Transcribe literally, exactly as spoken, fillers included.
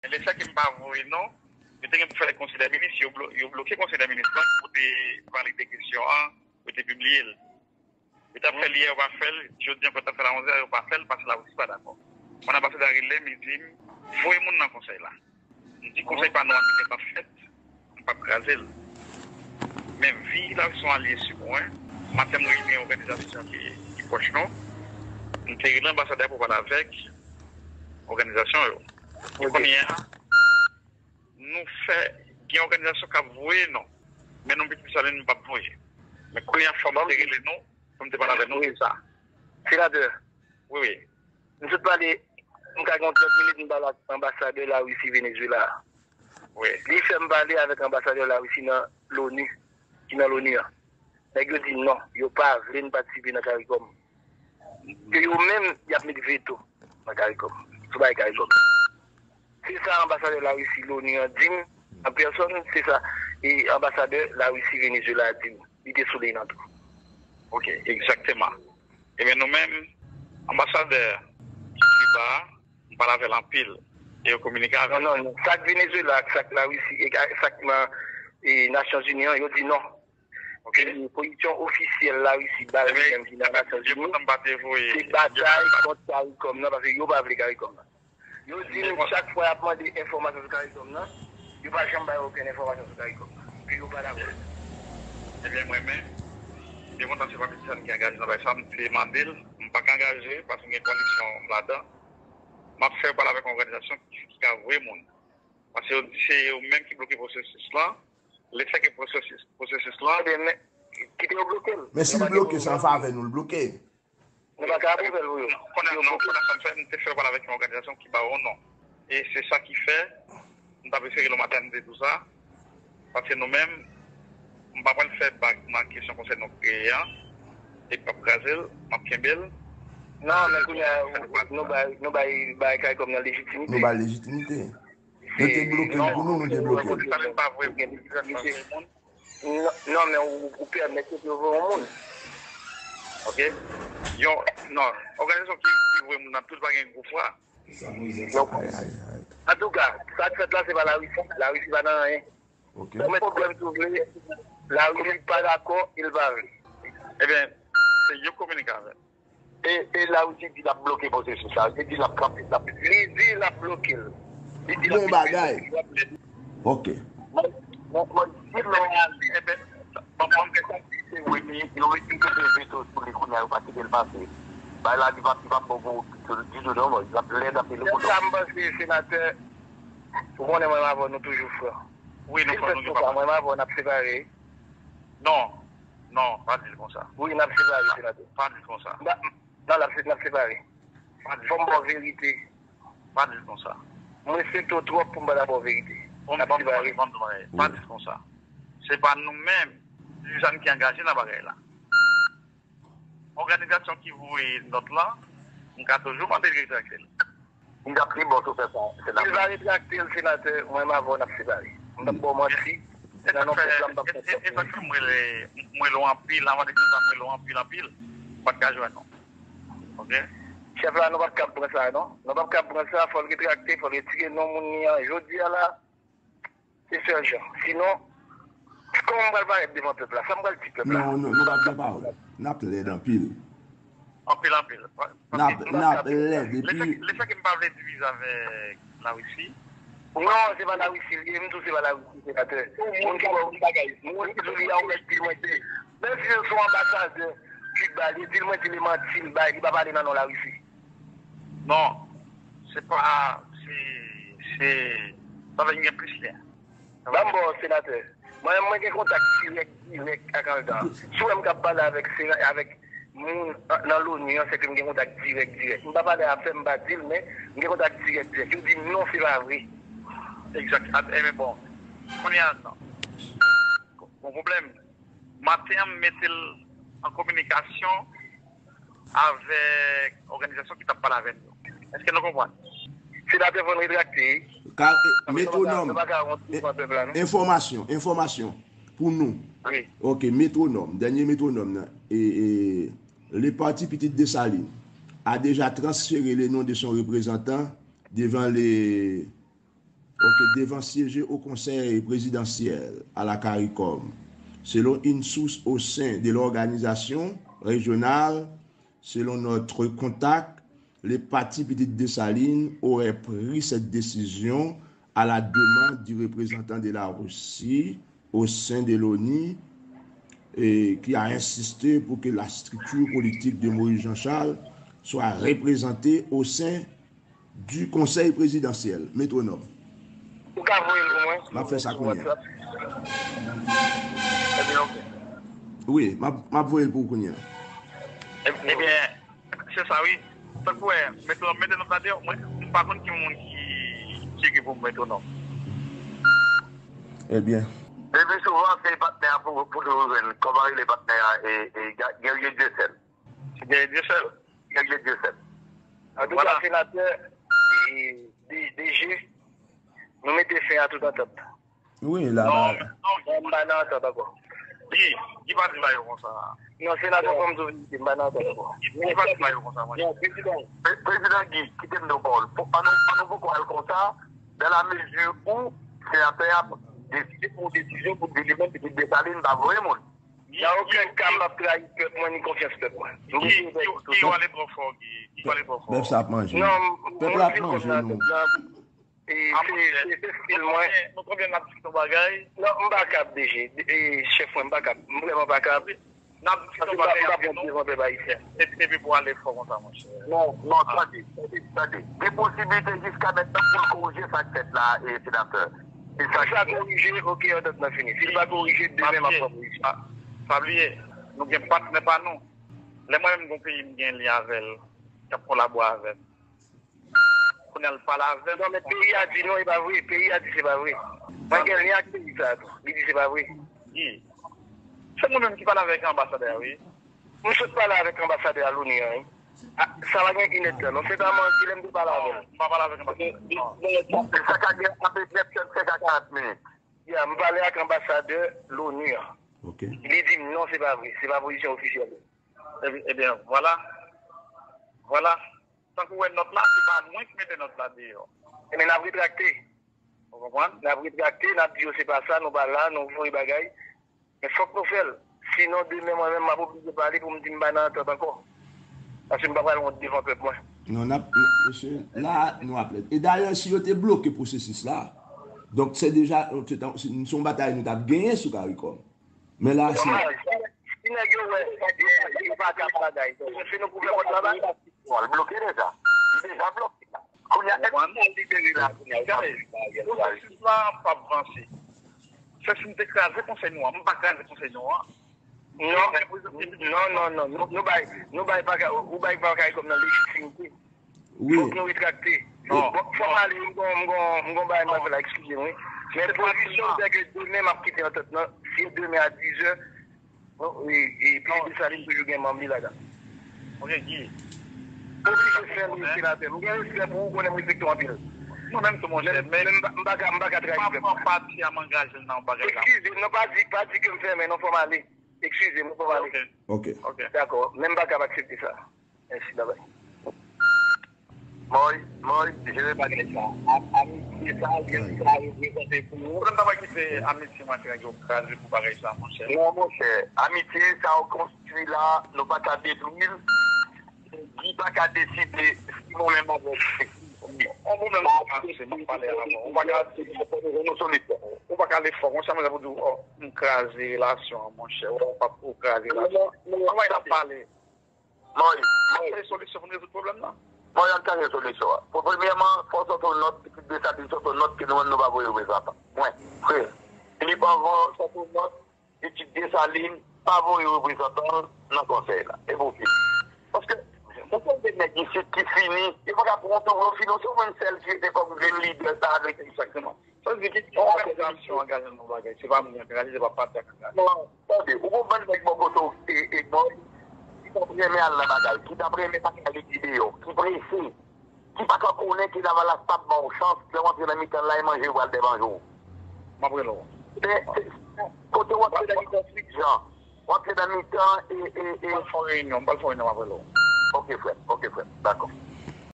Men lefètke m pa voye non, yo te gen pou fè konsèy dè minis, yo, blo, yo bloke konsèy dè minis lan pou te valide kesyon an, pou te pibliye l. Yo t ap fè l yè, yo pa fè l, jodi ankò yo t ap fè l a onzè, yo pa fè l, paske Larisi pa dakò. Mwen anbasadè a rele m, li di m, voye moun nan konsèy la. M di konsèy pa nou an ki gentan fèt, m p ap kraze l. Men vi Larisi se yon alye sou mwen, maten m reyini òganizasyon ki, ki pwòch nou, m te rele anbasadè a pou pale avèk òganizasyon yo. E kounye a, nou fè, gen òganizasyon k ap voye non, men nou Pitit Desalin nou p ap voye. Men kounye a fò m te rele nou, pou m te pale avè nou de sa. Senatè, wi, wi. M sot pale, m ka gen trant minit m pale ak anbasadè Larisi Venezuela a. Wi. Li fè m pale avèk anbasadè Larisi nan Loni, ki nan Loni an. Nèg yo di non, yo pa vle n patisipe nan CARICOM. Ke yo menm, y ap met veto nan CARICOM, sou bagay CARICOM. Se sa anbasadè Larisi Loni an di m, an pèsòn, se sa e anbasadè Larisi Venezuela a di m. Li te sou liy nan tou. Ok, egzakteman. Ebyen, nou menm, anbasadè Kiba a, m pale avè l anpil. E yo kominike avè m. Non, non, non. Sa k Venezuela ak sa k Larisi, e sa k nan e, Nasyonzini an, yo di non. Ok. E pozisyon ofisyèl Larisi ba l li menm ki nan Nasyonzini, se batay kont CARICOM nan, paske yo pa vle CARICOM nan. Yo di m chak fwa y ap mande enfòmasyon sou CARICOM nan, yo pa janm bay okenn enfòmasyon sou CARICOM nan. Ke yo pa dakò. Ebyen, mwen menm, byen kontan se pa Pitit Desalin ki angaje nan bagay sa, m te mande l, m pa ka angaje, paske m gen koneksyon m ladan. M ap fè yo pale avèk yon òganizasyon ki, ki ka voye moun. Paske yo di se yo menm ki bloke pwosesis lan. Lefètke pwosesis, pwosesis lan, ebyen, men, kite yo bloke l. Men si l bloke, se an favè nou l bloke. Nou pa ka apwouve l pou yo. Kounye a, non, kounye a, sa m fè, m te fè pale avèk yon òganizasyon ki ba yo non. E se sa ki fè, m t ap eseye rele w maten, m te di w sa. Paske nou menm, m pa pral fè bag nan kesyon konsèy nou kreye an. E p ap kraze l, m ap kenbe l. Non, men kounye a, nou bay, nou bay, bay CARICOM nan lejitimite. Nou bay lejitimite. Yo te bloke l pou nou, nou te bloke l. Sa vle pa vre, moun. Non, non, men ou, ou pèmèt yo voye yon moun. Ok? Yon, non, òganizasyon ki, ki voye moun nan tout pa gen gwo fwa. Ay, ay, ay. Antouka, sa k fèt la, se pa Larisi. Larisi pa nan anyen. Ok. Ou met pwoblèm si w vle. Larisi pa dakò, e l pa vle. Ebyen, se yo kominike avè l. E, e Larisi di l ap bloke pwosesis la. Li di l ap kanpe, l ap... Li di l ap bloke l. Li di l ap... Bon bagay. Ok. Mwen, mwen, mwen di lè w ale, enben, bon, mwen gen konplis se vre, men yo retire veto sou li kounye a, yo pa kite l pase. Bagay la, li p ap, li p ap bon pou ditou, non, mwen. L ap lèd anpil. Sa m panse, senatè, ou konnen mwen avè w, nou toujou fran. Wi, nou fran, nou gen pa pwoblèm. Mwen avè w, n ap separe. Non, non, pa di l konsa. Wi, n ap separe, senatè. Pa di l konsa. Non, n ap, n ap separe. Pa di l konsa. Fò m ba w verite. Pa di l konsa. Mwen respekte w twòp pou m pa ta ba w verite. N ap separe. Fò m, fò m, fò m, fò m, pa di l konsa. Se pa nou menm, Suzanne ki angaje nan bagay la. Òganizasyon ki voye nòt lan, m ka toujou mande l retrakte l. Li t ap pi bon si w fè sa, senatè. Li va retrakte l, senatè, mwen m avè w n ap separe. M p ap ba w manti. Nan non pèp la, m p ap fè sa. E sa k fè m rele, m rele w anpil, anvan de tout sa, m rele w anpil, anpil. M pa t ka jwenn ou. Ok? Chèf la, nou p ap kab pran sa, non. Nou p ap kab pran sa, fò l retrakte, fò l retire non moun li an. Jodi a la, se sèl jan. Sinon, kòman m pral parèt devan pèp la? Sa m pral di pèp la? Non, non, nou p ap gen pawòl. N ap lèd anpil. Anpil, anpil. N ap, n ap lèd, epi lefètke m pa vle divize avèk Larisi. Non, se pa Larisi li ye, m tou se pa Larisi, senatè. Moun ki ba w bagay, moun ki di w li a, ou mèt di mwen se, menm si se yon anbasadè Kiba, li di l mwen di li manti l bay, li pa pale nan non Larisi. Non, se pa, se, se, sa vle di gen plis lyen. Ban m ba w, senatè. Mwen menm, mwen gen kontak dirèk, dirèk ak Aldan. Si w wè m k ap pale avèk sena-, avèk moun an, nan Loni an, se ke m gen kontak dirèk, dirèk. M pa pale avè l, m pa di l, men m gen kontak dirèk, dirèk. Yo di m non, se pa vre. Egzak. A, ebyen, bon. Kounye a, non. Gon pwoblèm. Maten an, m mete l an kominikasyon avèk òganizasyon ki t ap pale avè m yo. Èske nou konprann? Senatè, fò n retrakte, wi. Ka, e, Metwonòm, e, enfòmasyon, enfòmasyon pou nou. Wi. Ok, Metwonòm, dènye Metwonòm nan. E, e, le parti Pitit Desalin a déjà transféré le nom de son représentant devant le, Ok, devan siéger au Conseil présidentiel à la CARICOM, selon une source au sein de l'organisation régionale, selon notre contact, le parti Petite Dessalines aurait pris cette décision à la demande du représentant de la Russie au sein de l'ONU, et qui a insisté pour que la structure politique de Moïse Jean-Charles soit représentée au sein du Conseil présidentiel. Métronome. Ou ka voye l pou mwen? M ap fè sa kounye a. Ebyen, ok. Wi, m ap, m ap voye l pou ou kounye a. Ebyen, se sa, wi. Tankou, eh, Métronome, mete nòt la deyò, mwen, m pa konn ki moun ki, ki gen pou Métronome. Ebyen. Depi souvan, se patnè a pou, pou nou jwenn. Kòman rele patnè a? E, e, Ga-, Guerrier Dieuseul. Se Guerrier Dieuseul. Guerrier Dieuseul. Antouka, senatè, e, D-, DG, nou mete fen a tout antant. Wi, la, non, la. Non, m pa nan antant ankò. Guy, Guy pa di bagay konsa. Non, senatè, fò m di w verite, m pa nan antant ankò. Guy, Guy pa di bagay konsa, mwen. Non, prezidan. Pre-, prezidan Guy, kite m di w pawòl. Fò, an nou, an nou poko al konsa, dans la mesure où senatè a deside pran yon desizyon pou di li menm, Petite Dessalines pa voye moun. Nan okenn ka, m p ap trayi pèp mwen ni konfyans pèp mwen. Guy, Guy, Guy, w ale twò fò, Guy. Guy, w ale twò fò. Pèp sa ap manje nou. Non, pèp la ap manje nou. E, se, se, se stil mwen. Nou konbyen n ap diskite yon bagay? Non, m pa kab, DG. E, chèf mwen, m pa kab. M vrèman pa kab. N ap diskite yon bagay, m pa bon devan pèp ayisyen. Epi, epi pou ale fò konsa, monchè. Non, non, tande, tande, tande. Gen posiblite jiska mentnan pou l korije sa k fèt la, e, senatè. Se sa ki korije, ok, antant lan fini. Si l pa korije, demen m ap pran pozisyon. Pa bliye, nou gen patnè pa nou. Lè mwen menm gon peyi m gen lyen avè l, k ap kolabore avè m. Kounye a l pale avè m. Non, men peyi a di non, e pa vre. Peyi a di se pa vre. Mwen gen lyen ak peyi sa a tou. Li di se pa vre. Guy, se mwen menm ki pale avèk anbasadè a, wi. M sot pale avèk anbasadè a Loni an, wi. A, sa pa gen inèdtan, non. Se pa manti, lè m te pale avè l. Non, m pa pale avèk anbasadè, non. Sa ka gen antre trennsenk a karant minit. Ya, m pale ak anbasadè Loni an. Ok. Li di m non, se pa vre. Se pa pozisyon ofisyèl. Ebyen, ebyen, vwala. Vwala. Tankou w wè nòt la, se pa mwen ki mete nòt la deyò. Ebyen, n ap retrakte. Ou konprann? N ap retrakte, n ap di yo se pa sa, nou pa la, nou voye bagay. Men fòk nou fè l. Sinon, demen, mwen menm, m ap oblije pale pou m di m pa nan antant ankò. Paske m pa pral wont devan pèp mwen. Non, n ap, n-, mesye, la, nou ap lèd. E dayè, si yo te bloke pwosesis la, donk, se deja, se, se, se yon batay nou t ap genyen sou Karikòm. Men la, se... Si nèg yo wè, yo pa kab bagay. Se nou pou fè kont la bagay. Bon, l bloke deja. Li deja bloke la. Kounye a, èske l libere la kounye a? Pwosesis la p ap vanse. Se si m te kraze konsèy nou an. M pa kraze konsèy nou an. Non, non, non, non. Nou, nou bay, nou bay bagay, ou bay bagay kòm nan lejitimite. Wi. Fòk nou retrakte. Non, bon, fò m ale, m gon, m gon, m gon bagay m ap fè la, eskize m, wi. Men pozisyon m se ke demen m ap kite antant lan, si demen a dizè, bon, e, e, Petite Dessalines toujou gen manm li ladan. Ok, Guy. Oblije fè l, senatè. M gen respè pou ou, konnen m respekte w anpil. Mwen menm tou, monchè, men, men m pa, m pa ka, m pa ka trayi pèp mwen. Pati a m angaje l nan yon bagay la. Eskize m, non, pa di, pa di ke m fèmen, non, fò m ale. Eskize m, fò m ale. Ok. Ok. Dakò, men m pa kab aksepte sa. Mèsi, babay. Mòy, Mòy, jere bagay sa. A-, amitye sa, jèn sa reprezante pou ou. Ou menm ta pral kite amitye mwen ak nèg yo kraze pou bagay sa, monchè. Non, monchè, amitye sa ou konstwi la, nou pa ka detwi l. Guy pa ka deside si mwen menm avèk... On pwoblèm nou pase, mwen pale avè w. Ou pa ka di, ou pa ka ale fò konsa, mwen pou di w, oh, m kraze relasyon an, monchè. Ou pa, ou kraze relasyon an. Anvan n ap pale. Mòy, Mòy. Chache solisyon pou n rezoud pwoblèm nan. Mòy, ann chache solisyon an. Pou premyèman, fò w sot yon nòt, Petite Dessalines sot yon nòt ke nou menm nou pa voye reprezantan. Mwen, frè, Philippe Anvan sot yon nòt, Petite Dessalines pa voye reprezantan l nan konsèy la. E pou ki? Paske, ou konn gen nèg isit ki fini, yo pa ka pran yon tou yo fini, se ou menm sèl ki rete kòm grenn lidè sa avèk li. Egzakteman. Sa vle di ki òganizasyon angaje nan bagay, se pa mwen ki angaje, se pa pati a ki angaje. Non, tande, ou gon bann nèg bò kote w, e, e, bò, ki t ap renmen al nan bagay, ki t ap renmen pa ka rete deyò, ki prese, ki pa ka konnen ke Lavalas p ap ba w chans, lè w antre nan mitan l la, e manje w pral dèmanje w. M ap rele w. Men, se, kote w antre nan mitan Sweet Jean, w antre nan mitan, e, e, e. M pral fè yon reyinyon, m pral fè yon reyinyon, m ap rele w. Ok, frè m, ok, frè m, dakò.